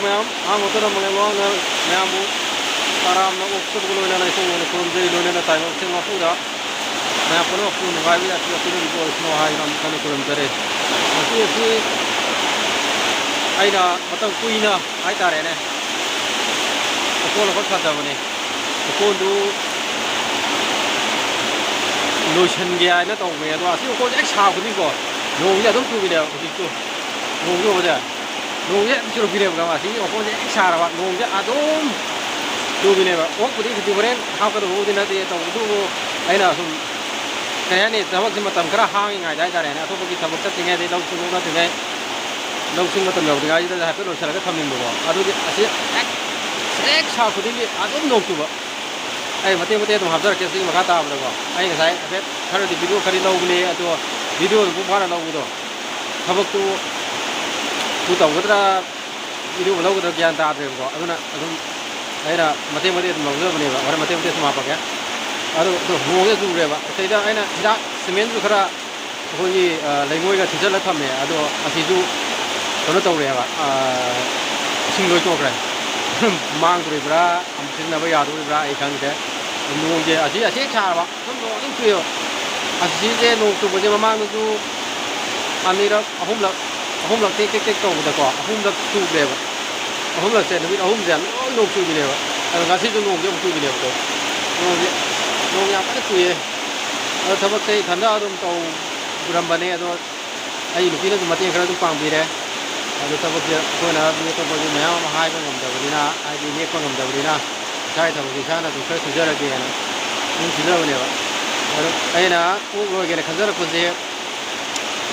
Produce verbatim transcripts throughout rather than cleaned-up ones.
ꯃꯌꯥꯝ ꯑꯍꯥꯟꯕ ꯃꯛꯇꯗ ꯃꯉꯥꯏ ꯃꯃꯥꯡꯗ ꯃꯌꯥꯝꯕꯨ ꯇꯔꯥꯝꯅ ꯑꯣꯛꯆꯕꯒ ꯂꯣꯏꯅꯅ ꯏꯁꯣꯔ ꯉꯣꯟꯗ ꯈꯨꯔꯨꯝꯖꯔꯤ꯫ ꯂꯣꯏꯅꯅ ꯇꯥꯏꯕꯪꯁꯤꯡ ꯃꯄꯨꯗ ꯃꯌꯥꯝ ꯄꯨꯝꯅꯃꯛꯄꯨ ꯅꯨꯡꯉꯥꯏꯕ ꯌꯥꯏꯐꯕ ꯄꯤꯅꯔꯤꯕ ꯑꯣꯏꯁꯅꯨ ꯍꯥꯏꯗꯨꯅ ꯑꯃꯨꯛ ꯍꯟꯅ ꯈꯨꯔꯨꯝꯖꯔꯤ꯫ ꯉꯁꯤ ꯑꯁꯤ ꯑꯩꯅ ꯃꯇꯝ ꯀꯨꯏꯅ ꯍꯥꯏꯇꯥꯔꯦꯅꯦ, ꯎꯀꯣꯟ ꯑꯃꯈꯛ ꯁꯥꯖꯕꯅꯤ꯫ ꯎꯀꯣꯟꯗꯨ ꯂꯣꯏꯁꯤꯟꯒꯦ ꯍꯥꯏꯅ ꯇꯧꯕꯅꯦ꯫ ꯑꯗꯣ ꯑꯁꯤ ꯎꯀꯣꯟꯁꯦ ꯍꯦꯛ ꯁꯥꯕ ꯈꯨꯗꯤꯡꯀꯣ, ꯅꯣꯡꯁꯦ ꯑꯗꯨꯝ ꯆꯨꯕꯤꯅꯦꯕ ꯍꯧꯖꯤꯛꯁꯨ꯫ ꯅꯣꯡꯁꯦ ꯎꯕꯁꯦ, ꯅꯣꯡꯁꯦ ꯑꯗꯨꯝ ꯆꯨꯔꯛꯄꯤꯅꯦꯕ꯫ ꯑꯁꯤꯒꯤ ꯎꯀꯣꯟꯁꯦ ꯍꯦꯛ ꯁꯥꯔꯕ, ꯅꯣꯡꯁꯦ ꯑꯗꯨꯝ ꯆꯨꯕꯤꯅꯦꯕ꯫ ꯑꯣꯛꯄꯨꯗꯤ ꯍꯧꯖꯤꯛ ꯍꯣꯔꯦꯟ ꯍꯥꯞꯀꯗꯧꯕꯕꯨꯗꯤ ꯅꯠꯇꯦ, ꯇꯧꯕꯇꯕꯨ ꯑꯩꯅ ꯁꯨꯝ, ꯀꯩ ꯍꯥꯏꯅꯤ, ꯊꯕꯛꯁꯦ ꯃꯇꯝ ꯈꯔ ꯍꯥꯡꯉꯤꯉꯩꯗ ꯍꯥꯏꯇꯥꯔꯦꯅꯦ, ꯑꯇꯣꯞꯄꯒꯤ ꯊꯕꯛ ꯆꯠꯇ꯭ꯔꯤꯉꯩ, ꯑꯗꯩ ꯂꯧ ꯁꯤꯡ ꯅꯠꯇ꯭ꯔꯤꯉꯩ, ꯂꯧꯁꯤꯡ ꯃꯇꯝ ꯌꯧꯗ꯭ꯔꯤꯉꯩꯁꯤꯗ ꯍꯥꯏꯐꯦꯠ ꯂꯣꯏꯁꯤꯜꯂꯒ ꯊꯝꯅꯤꯡꯕꯀꯣ꯫ ꯑꯗꯨꯒꯤ ꯑꯁꯤ ꯍꯦꯛ, ꯍꯦꯛ ꯁꯥ ꯈꯨꯗꯤꯡꯒꯤ ꯑꯗꯨꯝ ꯅꯣꯡ ꯆꯨꯕ꯫ ꯑꯩ ꯃꯇꯦꯛ ꯃꯇꯦꯛ ꯑꯗꯨꯝ ꯍꯥꯞꯆꯔꯛꯀꯦ ꯁꯤꯒꯤ ꯃꯈꯥ ꯇꯥꯕꯗꯀꯣ꯫ ꯑꯩ ꯉꯁꯥꯏ ꯍꯥꯏꯐꯦꯠ ꯈꯔꯗꯤ ꯚꯤꯗꯤꯑꯣ ꯈꯔꯗꯤ ꯂꯧꯕꯅꯦ, ꯑꯗꯣ ꯚꯤꯗꯤꯑꯣ ꯃꯄꯨꯡ ꯐꯥꯅ ꯂꯧꯕꯗꯣ, ꯊꯕꯛꯇꯨ ꯄꯨ ꯇꯧꯒꯗ꯭ꯔꯥ, ꯚꯤꯗꯤꯑꯣ ꯂꯧꯒꯗ꯭ꯔꯥ ꯒ꯭ꯌꯥꯟ ꯇꯥꯗ꯭ꯔꯦꯕꯀꯣ꯫ ꯑꯗꯨꯅ ꯑꯗꯨꯝ ꯑꯩꯅ ꯃꯇꯦꯛ ꯃꯇꯦꯛ ꯑꯗꯨꯝ ꯂꯧꯖꯕꯅꯦꯕ꯫ ꯍꯣꯔꯦꯟ ꯃꯇꯦꯛ ꯃꯇꯦꯛ ꯁꯨꯝ ꯍꯥꯞꯄꯛꯀꯦ꯫ ꯑꯗꯣ, ꯑꯗꯣ ꯅꯣꯡꯁꯦ ꯆꯨꯔꯦꯕ꯫ ꯁꯤꯗ ꯑꯩꯅ ꯍꯤꯗꯥꯛ ꯁꯤꯃꯦꯟꯁꯨ ꯈꯔ ꯑꯩꯈꯣꯏꯒꯤ, ꯑ, ꯂꯩꯉꯣꯏꯒ ꯊꯤꯠꯆꯜꯂ ꯊꯝꯃꯦ꯫ ꯑꯗꯣ ꯑꯁꯤꯁꯨ ꯀꯩꯅꯣ ꯇꯧꯔꯦꯕ, ꯑ, ꯏꯁꯤꯡ ꯂꯣꯏ ꯇꯣꯛꯈ꯭ꯔꯦ꯫ ꯃꯥꯡꯗꯣꯔꯤꯕ꯭ꯔꯥ, ꯑꯃꯨꯛ ꯁꯤꯖꯤꯟꯅꯕ ꯌꯥꯗꯣꯔꯤꯕ꯭ꯔꯥ ꯑꯩ ꯈꯪꯗꯦ꯫ ꯅꯣꯡꯁꯦ ꯑꯁꯤ, ꯑꯁꯤ ꯍꯦꯛ ꯁꯥꯔꯕ ꯑꯗꯨꯝ ꯅꯣꯡ ꯑꯗꯨꯝ ꯆꯨꯏꯌꯦꯕ꯫ ꯑꯁꯤꯁꯦ ꯅꯣꯡ ꯆꯨꯕꯁꯦ ꯃꯃꯥꯡꯗꯁꯨ ꯑꯅꯤꯔꯛ, ꯑꯍꯨꯝꯂꯛ, ꯑꯍꯨꯝꯂꯛ ꯇꯦꯛ ꯇꯦꯛ ꯇꯦꯛ ꯇꯧꯕꯗꯀꯣ, ꯑꯍꯨꯝꯂꯛ ꯆꯨꯈ꯭ꯔꯦꯕ꯫ ꯑꯍꯨꯝꯂꯛꯁꯦ, ꯅꯨꯃꯤꯠ ꯑꯍꯨꯝꯁꯦ ꯂꯣꯏ ꯅꯣꯡ ꯆꯨꯕꯤꯅꯦꯕ꯫ ꯑꯗꯣ ꯉꯁꯤꯁꯨ ꯅꯣꯡꯁꯦ ꯑꯃꯨꯛ ꯆꯨꯕꯤꯅꯦꯕꯀꯣ꯫ ꯅꯣꯡꯁꯦ, ꯅꯣꯡ ꯌꯥꯝ ꯀꯟꯅ ꯆꯨꯏꯌꯦ꯫ ꯑꯗꯣ ꯊꯕꯛꯁꯦ ꯏꯊꯟꯗ ꯑꯗꯨꯝ ꯇꯧꯔꯝꯕꯅꯦ꯫ ꯑꯗꯣ ꯑꯩ ꯅꯨꯄꯤꯅꯁꯨ ꯃꯇꯦꯡ ꯈꯔ ꯑꯗꯨꯝ ꯄꯥꯡꯕꯤꯔꯦ꯫ ꯑꯗꯣ ꯊꯕꯛꯁꯦ ꯑꯩꯈꯣꯏꯅ ꯃꯤ ꯑꯇꯣꯞꯄꯁꯨ ꯃꯌꯥꯝ ꯑꯃ ꯍꯥꯏꯕ ꯉꯝꯗꯕꯅꯤꯅ, ꯍꯥꯏꯗꯤ ꯅꯦꯛꯄ ꯉꯝꯗꯕꯅꯤꯅ, ꯏꯁꯥꯒꯤ ꯊꯕꯛꯁꯦ ꯏꯁꯥꯅ ꯑꯗꯨꯝ ꯈꯔ ꯁꯨꯖꯔꯒꯦꯅ ꯑꯗꯨꯝ ꯁꯨꯖꯕꯅꯦꯕ꯫ ꯑꯗꯣ ꯑꯩꯅ ꯑꯣꯛ ꯂꯣꯏꯒꯦꯅ ꯈꯟꯖꯔꯛꯄꯁꯦ,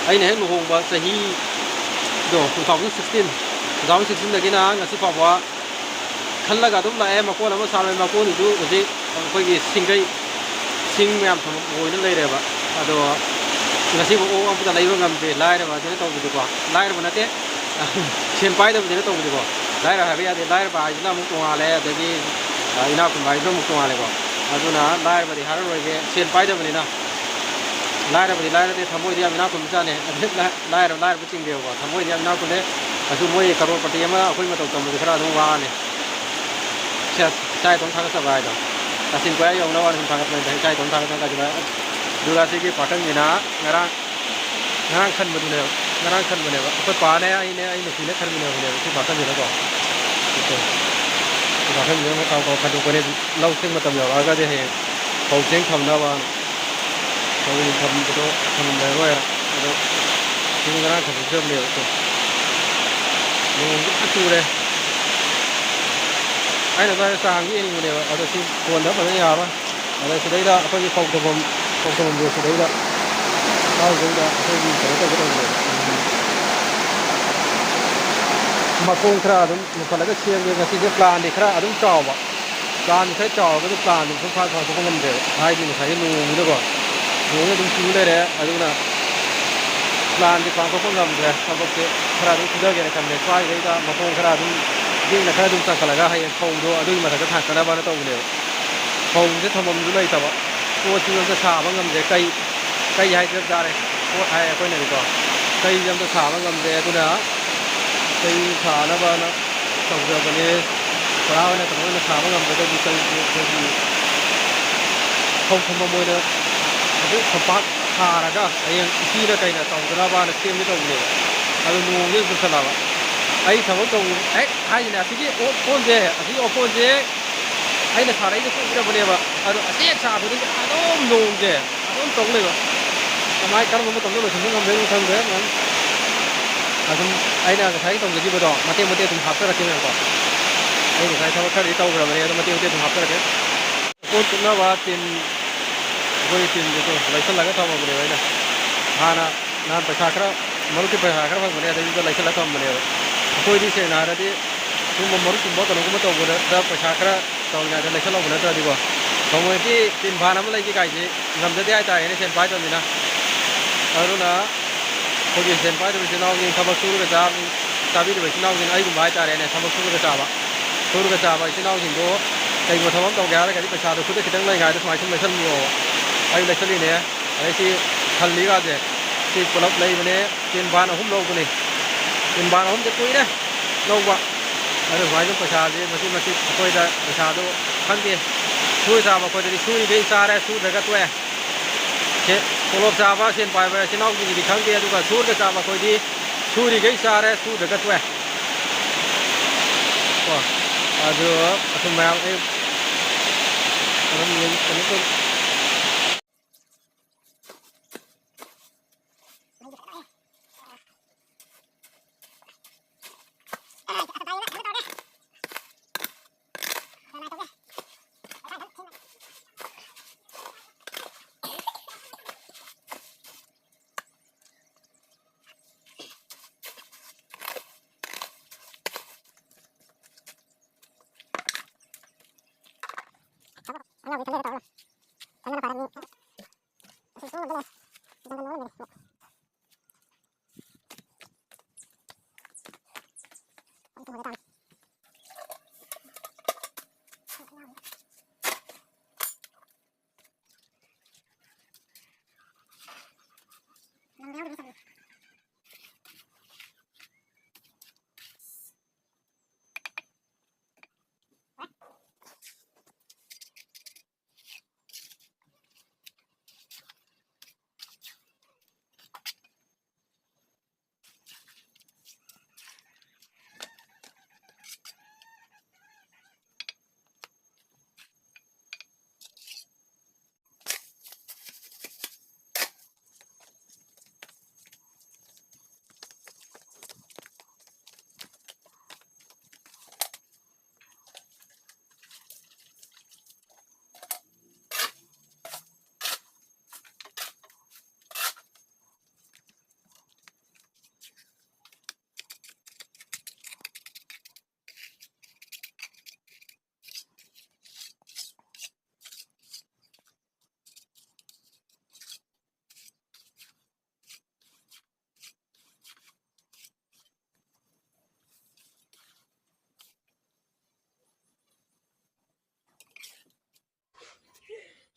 ꯑꯩꯅ ꯍꯦꯛ ꯂꯨꯍꯣꯡꯕ ꯆꯍꯤꯗꯣ, two thousand sixteen, two thousand sixteen ꯗꯒꯤꯅ ꯉꯁꯤ ꯐꯥꯎꯕ ꯈꯜꯂꯒ ꯑꯗꯨꯝ ꯂꯥꯛꯑꯦ꯫ ꯃꯀꯣꯟ ꯑꯃ ꯁꯥꯔꯣꯏ, ꯃꯀꯣꯟꯗꯨꯁꯨ ꯍꯧꯖꯤꯛ ꯑꯩꯈꯣꯏꯒꯤ ꯁꯤꯡꯒꯩ, ꯁꯤꯡ ꯃꯌꯥꯝ ꯊꯝꯐꯝ ꯑꯣꯏꯅ ꯂꯩꯔꯦꯕ꯫ ꯑꯗꯣ ꯉꯁꯤꯐꯥꯎ ꯑꯣꯛ ꯑꯃꯇ ꯂꯩꯕ ꯉꯝꯗꯦ, ꯂꯥꯏꯔꯕ ꯑꯗꯨꯅ ꯇꯧꯕꯗꯨꯀꯣ, ꯂꯥꯏꯔꯕ ꯅꯠꯇꯦ, ꯁꯦꯟ ꯄꯥꯏꯗꯕꯗꯨꯅ ꯇꯧꯕꯗꯨꯀꯣ꯫ ꯂꯥꯏꯔꯕ ꯍꯥꯏꯕ ꯌꯥꯗꯦ, ꯂꯥꯏꯔꯕ ꯍꯥꯏꯁꯤꯅ ꯑꯃꯨꯛ ꯇꯣꯉꯥꯜꯂꯦ, ꯑꯗꯒꯤ, ꯑ, ꯏꯅꯥꯛ ꯈꯨꯟꯕ ꯍꯥꯏꯁꯤꯅ ꯑꯃꯨꯛ ꯇꯣꯉꯥꯜꯂꯦꯀꯣ꯫ ꯑꯗꯨꯅ ꯂꯥꯏꯔꯕꯗꯤ ꯍꯥꯏꯔꯔꯣꯏꯒꯦ, ꯁꯦꯟ ꯄꯥꯏꯗꯕꯅꯤꯅ꯫ ꯂꯥꯏꯔꯕꯗꯤ ꯂꯥꯏꯔꯗꯦ, ꯊꯃꯣꯏꯗꯤ ꯌꯥꯝ ꯏꯅꯥꯛ ꯈꯨꯟꯕ ꯖꯥꯠꯅꯦ꯫ ꯑꯗꯨ ꯂꯥꯏ-, ꯂꯥꯏꯔꯕ, ꯂꯥꯏꯔꯕ ꯆꯤꯡꯗꯦꯕꯀꯣ, ꯊꯃꯣꯏꯗꯤ ꯌꯥꯝ ꯏꯅꯥꯛ ꯈꯨꯜꯂꯦ꯫ ꯑꯗꯨ ꯃꯣꯏ ꯀꯔꯣꯔꯄꯇꯤ ꯑꯃ ꯑꯩꯈꯣꯏ ꯃꯇꯧ ꯇꯝꯕꯗꯤ ꯈꯔ ꯑꯗꯨꯝ ꯋꯥꯅꯤ꯫ ꯁꯦꯁ, ꯏꯁꯥ ꯏꯇꯣꯝ ꯊꯥꯒꯠꯆꯕ ꯍꯥꯏꯗꯣ꯫ ꯀꯥꯆꯤꯟ ꯀꯣꯌꯥ ꯌꯧꯅꯕ ꯁꯨꯝ ꯊꯥꯒꯠꯄꯅꯤꯗ, ꯏꯁꯥ ꯏꯇꯣꯝ ꯊꯥꯒꯠꯇꯅ ꯀꯥꯆꯤꯟ ꯀꯣꯌꯥ꯫ ꯑꯗꯨꯒ ꯁꯤꯒꯤ ꯄꯥꯈꯪꯁꯤꯅ ꯉꯔꯥꯡ, ꯉꯔꯥꯡ ꯈꯟꯕꯗꯨꯅꯦꯕ, ꯉꯔꯥꯡ ꯈꯟꯕꯅꯦꯕ꯫ ꯑꯩꯈꯣꯏ ꯄꯥꯅꯦ, ꯑꯩꯅꯦ, ꯑꯩ ꯅꯨꯄꯤꯅꯦ ꯈꯟꯕꯅꯦꯕꯅꯦꯕ ꯁꯤ ꯄꯥꯈꯪꯁꯤꯅꯀꯣ꯫ ꯑꯣꯀꯦ꯫ ꯁꯤ ꯄꯥꯈꯪꯁꯤꯅ ꯑꯃꯨꯛ ꯀꯥꯎ ꯀꯥꯎ ꯈꯟꯗꯣꯛꯄꯅꯦ꯫ ꯂꯧ ꯆꯦꯡ ꯃꯇꯝ ꯌꯧꯔꯛꯑꯒꯗꯤ ꯍꯌꯦꯡ ꯐꯧ ꯆꯦꯡ ꯊꯝꯅꯕ꯫ ꯐꯧ ꯊꯝꯕꯗꯣ ꯊꯝꯃꯝꯗꯥꯏ ꯑꯣꯏꯔꯦ꯫ ꯑꯗꯣ ꯁꯤꯗꯤ ꯉꯔꯥꯡ ꯈꯟꯗꯣꯛꯆꯕꯅꯦꯕ꯫ ꯅꯣꯡꯁꯦ ꯐꯖꯅ ꯆꯨꯔꯦ꯫ ꯑꯩꯅ ꯑꯗꯨꯋꯥꯏꯗ ꯆꯥꯡꯁꯦ ꯌꯦꯡꯅꯤꯡꯕꯅꯦꯕ, ꯑꯗꯣ ꯁꯤ ꯐꯣꯟꯗ ꯐꯖꯅ ꯌꯥꯔꯣꯏ꯫ ꯑꯗ ꯁꯤꯗꯩꯗ ꯑꯩꯈꯣꯏꯒꯤ ꯐꯧ ꯊꯝꯐꯝ, ꯐꯧ ꯊꯝꯐꯝꯁꯦ ꯁꯤꯗꯩꯗ, ꯁ꯭ꯋꯥꯏꯗꯩꯗ ꯑꯩꯈꯣꯏꯒꯤ ꯀꯩꯅꯣ ꯇꯧꯒꯦ ꯇꯧꯕꯅꯦꯕ꯫ ꯎꯝ, ꯃꯈꯣꯡ ꯈꯔ ꯑꯗꯨꯝ ꯂꯨꯈꯠꯂꯒ ꯁꯦꯝꯒꯦ꯫ ꯉꯁꯤꯁꯦ ꯄ꯭ꯂꯥꯟꯗꯤ ꯈꯔ ꯑꯗꯨꯝ ꯆꯥꯎꯕ, ꯄ꯭ꯂꯥꯟꯗꯤ ꯈꯔ ꯆꯥꯎꯔꯒꯁꯨ ꯄ꯭ꯂꯥꯟꯗꯤ ꯁꯨꯝ ꯐꯥ-, ꯄꯥꯡꯊꯣꯛꯄ ꯉꯝꯗ꯭ꯔꯦꯕ꯫ ꯍꯥꯏꯗꯤ ꯉꯁꯥꯏꯒꯤ ꯅꯣꯡꯁꯤꯅꯀꯣ, ꯅꯣꯡꯁꯦ ꯑꯗꯨꯝ ꯆꯨ ꯂꯩꯔꯦ꯫ ꯑꯗꯨꯅ ꯄ꯭ꯂꯥꯟꯗꯤ ꯄꯥꯡꯊꯣꯛꯄ ꯉꯝꯗ꯭ꯔꯦ꯫ ꯊꯕꯛꯁꯦ ꯈꯔ ꯑꯗꯨꯝ ꯁꯨꯊꯒꯦꯅ ꯈꯟꯕꯅꯦ꯫ ꯁ꯭ꯋꯥꯏꯗꯩꯗ ꯃꯈꯣꯡ ꯈꯔ ꯑꯗꯨꯝ, ꯆꯦꯡꯅ ꯈꯔ ꯑꯗꯨꯝ ꯆꯪꯈꯠꯂꯒ ꯍꯌꯦꯡ ꯐꯧꯗꯣ ꯑꯗꯨꯒꯤ ꯃꯊꯛꯇ ꯊꯥꯡꯒꯠꯅꯕꯅ ꯇꯧꯕꯅꯦꯕ꯫ ꯐꯧꯁꯦ ꯊꯝꯐꯝꯁꯨ ꯂꯩꯇꯕ, ꯄꯣꯠꯁꯨ ꯑꯝꯇ ꯁꯥꯕ ꯉꯝꯗ꯭ꯔꯦ꯫ ꯀꯩ, ꯀꯩ ꯍꯥꯏꯖꯕ ꯇꯥꯔꯦ, ꯄꯣꯠ ꯍꯥꯏ ꯑꯩꯈꯣꯏꯅꯗꯤꯀꯣ꯫ ꯀꯩꯁꯦ ꯑꯝꯇ ꯁꯥꯕ ꯉꯝꯗ꯭ꯔꯦ꯫ ꯑꯗꯨꯅ ꯀꯩ ꯁꯥꯅꯕꯅ ꯇꯧꯖꯕꯅꯦ꯫ ꯄꯨꯔꯥ ꯑꯣꯏꯅ ꯀꯩꯅꯣ ꯑꯣꯏꯅ ꯁꯥꯕ ꯉꯝꯗ꯭ꯔꯒꯗꯤ ꯀꯩꯁꯦ ꯑꯩꯈꯣꯏꯒꯤ ꯐꯧ ꯊꯝꯐꯝ ꯑꯣꯏꯅ ꯍꯧꯖꯤꯛ ꯁꯝꯄꯥꯛ ꯊꯥꯔꯒ ꯍꯌꯦꯡ ꯏꯁꯤꯡꯅ ꯀꯩꯅ ꯇꯧꯗꯅꯕꯅ ꯁꯦꯝꯒꯦ ꯇꯧꯕꯅꯦꯕ꯫ ꯑꯗꯨ ꯅꯣꯡꯁꯦ ꯆꯨꯁꯜꯂꯕ꯫ ꯑꯩ ꯊꯕꯛ ꯇꯧꯕ ꯍꯦꯛ ꯍꯥꯏꯁꯤꯅꯦ, ꯑꯁꯤꯒꯤ ꯑꯣꯞ ꯀꯣꯟꯁꯦ, ꯑꯁꯤꯒꯤ ꯑꯣꯞ ꯀꯣꯟꯁꯦ ꯑꯩꯅ ꯁꯥꯔꯛꯏꯁꯦ ꯀꯨꯏꯔꯕꯅꯦꯕ꯫ ꯑꯗꯣ ꯑꯆꯦꯛ ꯁꯥꯕꯗꯒꯤ ꯑꯗꯨꯝ ꯅꯣꯡꯁꯦ ꯑꯗꯨꯝ ꯇꯧ ꯂꯩꯕ꯫ ꯀꯃꯥꯏ, ꯀꯔꯝꯕ ꯃꯇꯝꯗ ꯂꯣꯏꯁꯤꯟꯕ ꯉꯝꯗꯣꯏꯅꯣ ꯈꯪꯗ꯭ꯔꯦ꯫ ꯑꯗꯨꯝ ꯑꯩꯅ ꯉꯁꯥꯏ ꯇꯧꯖꯈꯤꯕꯗꯣ ꯃꯇꯦꯛ ꯃꯇꯦꯛ ꯑꯗꯨꯝ ꯍꯥꯞꯆꯔꯛꯀꯦ ꯃꯌꯥꯝꯀꯣ꯫ ꯑꯩ ꯉꯁꯥꯏ ꯊꯕꯛ ꯈꯔꯗꯤ ꯇꯧꯈ꯭ꯔꯕꯅꯦ, ꯑꯗꯣ ꯃꯇꯦꯛ ꯃꯇꯦꯛ ꯑꯗꯨꯝ ꯍꯥꯞꯆꯔꯛꯀꯦ꯫ ꯄꯣꯠ ꯆꯨꯞꯅꯕ ꯇꯤꯟ, ꯑꯩꯈꯣꯏ ꯇꯤꯟꯁꯦ ꯂꯩꯁꯜꯂꯒ ꯊꯝꯃꯕꯅꯦꯕ ꯑꯩꯅ꯫ ꯍꯥꯟꯅ, ꯅꯍꯥꯟ ꯄꯩꯁꯥ ꯈꯔ, ꯃꯔꯨꯞꯀꯤ ꯄꯩꯁꯥ ꯈꯔ ꯐꯪꯕꯅꯦ, ꯑꯗꯩꯗꯨꯗ ꯂꯩꯁꯜꯂꯒ ꯊꯝꯕꯅꯦꯕ꯫ ꯑꯩꯈꯣꯏꯗꯤ ꯁꯦꯡꯅ ꯍꯥꯏꯔꯗꯤ ꯁꯤꯒꯨꯝꯕ ꯃꯔꯨꯞꯀꯨꯝꯕ ꯀꯩꯅꯣꯒꯨꯝꯕ ꯇꯧꯕꯗ ꯄꯩꯁꯥ ꯈꯔ ꯇꯧꯔꯤꯉꯩꯗ ꯂꯩꯁꯜꯍꯧꯕ ꯅꯠꯇ꯭ꯔꯗꯤꯀꯣ, ꯊꯑꯣꯏꯀꯤ ꯇꯤꯟ ꯐꯥꯟ ꯑꯃ ꯂꯩꯒꯦ ꯀꯥꯏꯁꯦ ꯉꯝꯖꯗꯦ ꯍꯥꯏꯇꯥꯔꯦꯅꯦ, ꯁꯦꯟ ꯄꯥꯏꯗꯕꯅꯤꯅ꯫ ꯑꯗꯨꯅ ꯑꯩꯈꯣꯏꯒꯤ ꯁꯦꯟ ꯄꯥꯏꯗꯕ ꯏꯆꯤꯜ ꯏꯅꯥꯎꯁꯤꯡ, ꯊꯕꯛ ꯁꯨꯔꯒ ꯆꯥꯕ, ꯆꯥꯕꯤꯗꯕ ꯏꯆꯤꯜ ꯏꯅꯥꯎꯁꯤꯡ, ꯑꯩꯒꯨꯝꯕ ꯍꯥꯏꯇꯥꯔꯦꯅꯦ, ꯊꯕꯛ ꯁꯨꯔꯒ ꯆꯥꯕ, ꯁꯨꯔꯒ ꯆꯥꯕ ꯏꯆꯤꯜ ꯏꯅꯥꯎꯁꯤꯡꯗꯣ ꯀꯩꯒꯨꯝꯕ ꯊꯕꯛ ꯑꯃ ꯇꯧꯒꯦ ꯍꯥꯏꯔꯒꯗꯤ ꯄꯩꯁꯥꯗꯣ ꯈꯨꯠꯇ ꯈꯤꯇꯪ ꯂꯩꯉꯥꯏꯗ ꯁꯨꯃꯥꯏꯅ ꯁꯨꯝ ꯂꯩꯁꯜꯂꯨꯑꯣꯕ꯫ ꯑꯩ ꯂꯩꯁꯜꯂꯤꯅꯦ꯫ ꯑꯗꯩ ꯁꯤ ꯈꯜꯂꯤꯒꯁꯦ, ꯁꯤ ꯄꯨꯂꯞ ꯂꯩꯕꯅꯦ, ꯇꯤꯟ ꯐꯥꯟ ꯑꯍꯨꯝ ꯂꯧꯕꯅꯦ꯫ ꯀꯨꯟ ꯕꯥꯔ ꯑꯍꯨꯝꯁꯦ ꯀꯨꯏꯔꯦ ꯂꯧꯕ꯫ ꯑꯗꯨ ꯁꯨꯃꯥꯏꯅ ꯄꯩꯁꯥꯁꯦ ꯃꯆꯤꯠ ꯃꯆꯤꯠ ꯑꯩꯈꯣꯏꯗ ꯄꯩꯁꯥꯗꯣ ꯈꯪꯗꯦ꯫ ꯁꯨꯔ ꯆꯥꯕ ꯑꯩꯈꯣꯏꯗꯗꯤ ꯁꯨꯔꯤꯈꯩ ꯆꯥꯔꯦ, ꯁꯨꯗ꯭ꯔꯒ ꯇꯣꯛꯑꯦ꯫ ꯁꯦ, ꯇꯣꯂꯣꯞ ꯆꯥꯕ, ꯁꯦꯟ ꯄꯥꯏꯕ ꯏꯆꯤꯟ ꯏꯅꯥꯎꯁꯤꯡꯒꯤꯗꯤ ꯈꯪꯗꯦ, ꯑꯗꯨꯒ ꯁꯨꯔꯒ ꯆꯥꯕ ꯑꯩꯈꯣꯏꯗꯤ ꯁꯨꯔꯤꯈꯩ ꯆꯥꯔꯦ, ꯁꯨꯗ꯭ꯔꯒ ꯇꯣꯛꯑꯦ꯫ ꯀꯣ, ꯑꯗꯨ ꯑꯁꯨꯝ ꯃꯌꯥꯝ ꯑꯩ ꯑꯗꯨꯝ ꯌꯦꯡ-, ꯀꯩꯅꯣ ꯇꯧ-,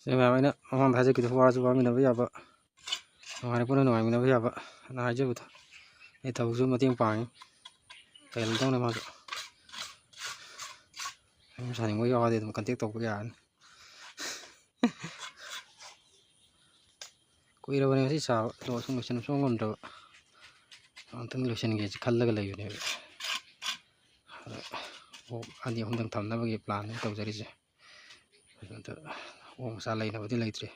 ꯁꯤ ꯃꯌꯥꯝ ꯑꯩꯅ ꯃꯃꯥꯡꯗ ꯍꯥꯏꯖꯈꯤꯗꯣ, ꯋꯥꯔꯁꯨ ꯋꯥꯃꯤꯟꯅꯕ ꯌꯥꯕ, ꯅꯨꯡꯉꯥꯏꯔ ꯄꯨꯟꯅ ꯅꯨꯡꯉꯥꯏꯃꯤꯟꯅꯕ ꯌꯥꯕ ꯑꯅ ꯍꯥꯏꯖꯕꯗꯣ꯫ ꯑꯩ ꯊꯕꯛꯁꯨ ꯃꯇꯦꯡ ꯄꯥꯡꯉꯤ꯫ ꯀꯩꯅꯣ ꯇꯧꯅꯤ ꯃꯥꯁꯨ꯫ ꯑꯗꯨꯝ ꯁꯥꯅꯤꯡꯕ ꯌꯥꯎꯔꯗꯤ ꯑꯗꯨꯝ contact ꯇꯧꯕ ꯌꯥꯔꯅꯤ꯫ ꯀꯨꯏꯔꯕꯅꯦ ꯉꯁꯤ ꯁꯥꯕ, ꯑꯗꯣ ꯁꯨꯝ ꯂꯣꯏꯁꯟꯕ ꯁꯨꯡꯉꯝ ꯉꯝꯗ꯭ꯔꯕ꯫ ꯑꯃꯨꯛꯇꯪ ꯂꯣꯏꯁꯟꯒꯦꯁꯤ ꯈꯜꯂꯒ ꯂꯩꯕꯅꯦꯕ꯫ ꯑꯗ ꯑꯣꯛ ꯑꯅꯤ ꯑꯍꯨꯝꯗꯪ ꯊꯝꯅꯕꯒꯤ plan ꯅꯤ ꯇꯧꯖꯔꯤꯁꯦ꯫ ꯑꯗꯨꯗ ꯑꯣꯛ ꯃꯆꯥ ꯂꯩꯅꯕꯗꯤ ꯂꯩꯇ꯭ꯔꯤ꯫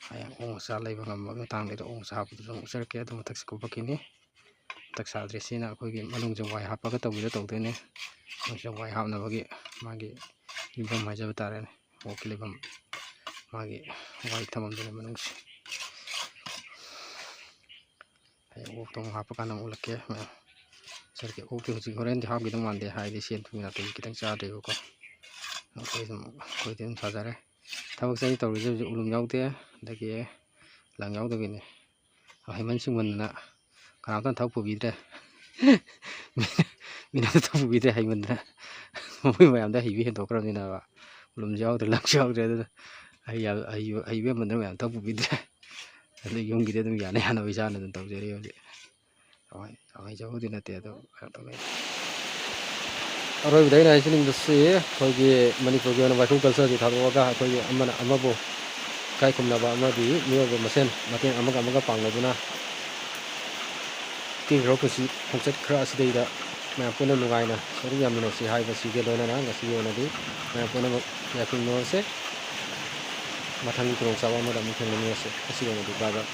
ꯍꯌꯦꯡ ꯑꯣꯛ ꯃꯆꯥ ꯂꯩꯕ ꯉꯝꯕꯒꯤ ꯃꯇꯥꯡꯗ ꯑꯣꯛ ꯃꯆꯥ ꯍꯥꯞꯄꯗꯨꯁꯨ ꯑꯃꯨꯛ ꯎꯠꯆꯔꯛꯀꯦ꯫ ꯑꯗꯨ ꯃꯊꯛꯁꯦ ꯀꯨꯞꯄꯛꯈꯤꯅꯤ꯫ ꯃꯊꯛ ꯁꯥꯗ꯭ꯔꯤ꯫ ꯁꯤꯅ ꯑꯩꯈꯣꯏꯒꯤ ꯃꯅꯨꯡꯁꯦ ꯋꯥꯏ ꯍꯥꯞꯄꯒ ꯇꯧꯕꯤꯗꯣ ꯇꯧꯗꯣꯏꯅꯦ꯫ ꯃꯅꯨꯡꯁꯦ ꯋꯥꯏ ꯍꯥꯞꯅꯕꯒꯤ ꯃꯥꯒꯤ ꯌꯨꯝꯐꯝ ꯍꯥꯏꯖꯕ ꯇꯥꯔꯦꯅꯦ꯫ ꯑꯣꯛꯀꯤ ꯂꯩꯐꯝ, ꯃꯥꯒꯤ ꯋꯥꯏ ꯊꯝꯐꯝꯗꯨꯅꯦ ꯃꯅꯨꯡꯁꯦ꯫ ꯍꯌꯦꯡ ꯑꯣꯛꯇꯣ ꯑꯃꯨꯛ ꯍꯥꯞꯄꯀꯥꯟꯗ ꯑꯃꯨꯛ ꯎꯠꯂꯛꯀꯦ ꯃꯌꯥꯝ꯫ ꯁꯔꯀꯤ ꯑꯣꯛꯇꯤ ꯍꯧꯖꯤꯛ ꯍꯣꯔꯦꯟꯗꯤ ꯍꯥꯞꯈꯤꯗꯧ ꯃꯥꯟꯗꯦ, ꯍꯥꯏꯗꯤ ꯁꯦꯟ ꯊꯨꯝꯒꯤ ꯅꯥꯇꯩꯁꯤ ꯈꯤꯇꯪ ꯆꯥꯗ꯭ꯔꯦꯕꯀꯣ꯫ ꯑꯩꯈꯣꯏ ꯑꯗꯨꯝ, ꯑꯩꯈꯣꯏꯗꯤ ꯑꯗꯨꯝ ꯁꯥꯖꯔꯦ꯫ ꯊꯕꯛꯁꯦ ꯑꯩ ꯇꯧꯔꯤꯁꯦ ꯍꯧꯖꯤꯛ ꯎꯂꯨꯝ ꯌꯥꯎꯗꯦ, ꯑꯗꯒꯤ ꯂꯪ ꯌꯥꯎꯗꯕꯤꯅꯤ꯫ ꯍꯩꯃꯟ ꯁꯤꯡꯃꯟꯗꯅ ꯀꯅꯥꯝꯇꯅ ꯊꯕꯛ ꯄꯨꯕꯤꯗ꯭ꯔꯦ꯫ ꯃꯤꯅ ꯑꯝꯇ ꯊꯕꯛ ꯄꯨꯕꯤꯗ꯭ꯔꯦ ꯍꯩꯃꯟꯗꯅ꯫ ꯃꯣꯏ ꯃꯌꯥꯝꯗ ꯍꯩꯕ ꯍꯦꯟꯗꯣꯛꯈ꯭ꯔꯕꯅꯤꯅꯕ꯫ ꯎꯂꯨꯝꯁꯨ ꯌꯥꯎꯗ꯭ꯔꯦ, ꯂꯪꯁꯨ ꯌꯥꯎꯗ꯭ꯔꯦ꯫ ꯑꯗꯨꯅ ꯑꯩ ꯌꯥꯝ ꯍꯩꯕ, ꯍꯩꯕ ꯍꯦꯟꯃꯟꯗꯅ ꯃꯌꯥꯝ ꯊꯕꯛ ꯄꯨꯕꯤꯗ꯭ꯔꯦ꯫ ꯑꯗꯨ ꯌꯨꯝꯒꯤꯗꯤ ꯑꯗꯨꯝ ꯌꯥꯅ ꯌꯥꯅꯕ ꯏꯁꯥꯅ ꯑꯗꯨꯝ ꯇꯧꯖꯔꯤ ꯍꯧꯖꯤꯛ꯫ ꯌꯥꯝ ꯍꯩ-, ꯌꯥꯝ ꯍꯩꯖꯕꯕꯨꯗꯤ ꯅꯠꯇꯦ, ꯑꯗꯣ ꯀꯩꯅꯣ ꯇꯧꯋꯦ꯫ ꯑꯔꯣꯏꯕꯗ ꯑꯩꯅ ꯍꯥꯏꯖꯅꯤꯡꯕꯁꯤ, ꯑꯩꯈꯣꯏꯒꯤ ꯃꯅꯤꯄꯨꯔꯒꯤ ꯑꯣꯏꯅ ꯋꯥꯏꯈꯨ culture ꯁꯤ ꯊꯥꯗꯣꯛꯑꯒ ꯑꯩꯈꯣꯏꯒꯤ ꯑꯃꯅ ꯑꯃꯕꯨ ꯏꯀꯥꯏ ꯈꯨꯝꯅꯕ ꯑꯃꯗꯤ ꯃꯤꯑꯣꯏꯕ ꯃꯁꯦꯟ ꯃꯇꯦꯡ ꯑꯃꯒ ꯑꯃꯒ ꯄꯥꯡꯅꯗꯨꯅ ꯇꯦꯟꯈ꯭ꯔꯕ ꯄꯨꯟꯁꯤ ꯈꯣꯡꯆꯠ ꯈꯔ ꯑꯁꯤꯗꯩꯗ ꯃꯌꯥꯝ ꯄꯨꯟꯅ ꯅꯨꯡꯉꯥꯏꯅ ꯁꯔꯨꯛ ꯌꯥꯃꯤꯟꯅꯁꯤ ꯍꯥꯏꯕꯁꯤꯒ ꯂꯣꯏꯅꯅ ꯉꯁꯤꯒꯤ ꯑꯣꯏꯅꯗꯤ ꯃꯌꯥꯝ ꯄꯨꯝꯅꯃꯛ ꯌꯥꯏꯐꯃꯤꯟꯅꯔꯁꯦ꯫ ꯃꯊꯪꯒꯤ ꯈꯨꯗꯣꯡꯆꯥꯕ ꯑꯃꯗ ꯑꯃꯨꯛ ꯊꯦꯡꯅꯃꯤꯟꯅꯁꯦ꯫ ꯉꯁꯤꯒꯤ ꯑꯣꯏꯅꯗꯤ bye bye꯫